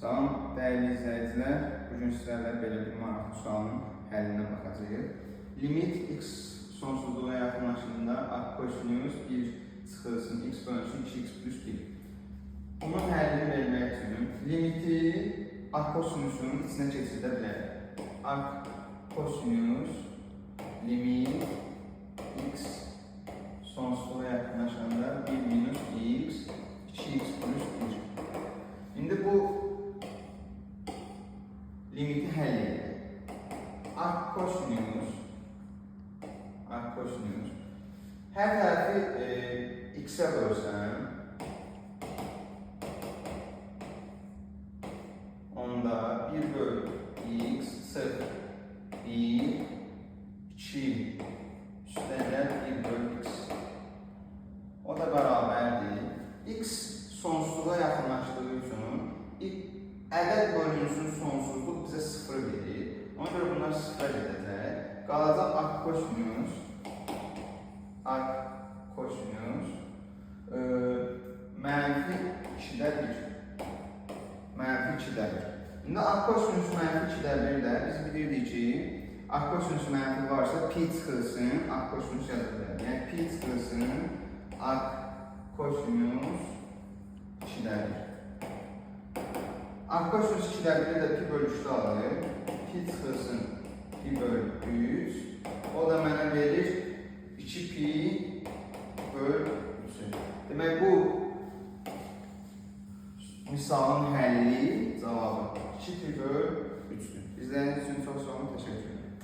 Salam dəyərli izləyicilər. Bu gün sizlərlə belə bir maraqlı sualın həllinə baxacağıq. Limit x sonsuzluğa yaxınlaşanda arc kosinus 1 çıxılsın x bölünsün 2x plus 1. Bunun həllini vermək üçün limiti arc kosinusun içinə keçirdə bilərik. Arc kosinus limit x sonsuzluğa yaxınlaşanda 1 minus x 2x plus 1. İndi bu limiti həll edək. Arc kosinus hər tərəfi x-ə bölsəm, onda 1 böl x 0 1 2 üstəgəl 1 böl x. O da bərabərdir. X sonsuzluğa yaxınlaşdığı üçün ədəd bölünsün sonsuzluq bizə 0 verir. Ona görə bunlar sıfıra gedəcək. Qalacaq arc kosinus mənfi 2-də 1. Mənfi 2-də 1. İndi arc kosinus mənfi 2-də 1 də biz bilirdik ki, arc kosinus mənfi varsa pi çıxılsın, arc kosinus yaza bilərik. Yəni pi çıxılsın, arc kosinus 2-də 1. Arc kosinus 2-də 1-i də pi bölü 3-də alır. Pi çıxılsın pi bölü 3. O da mənə verir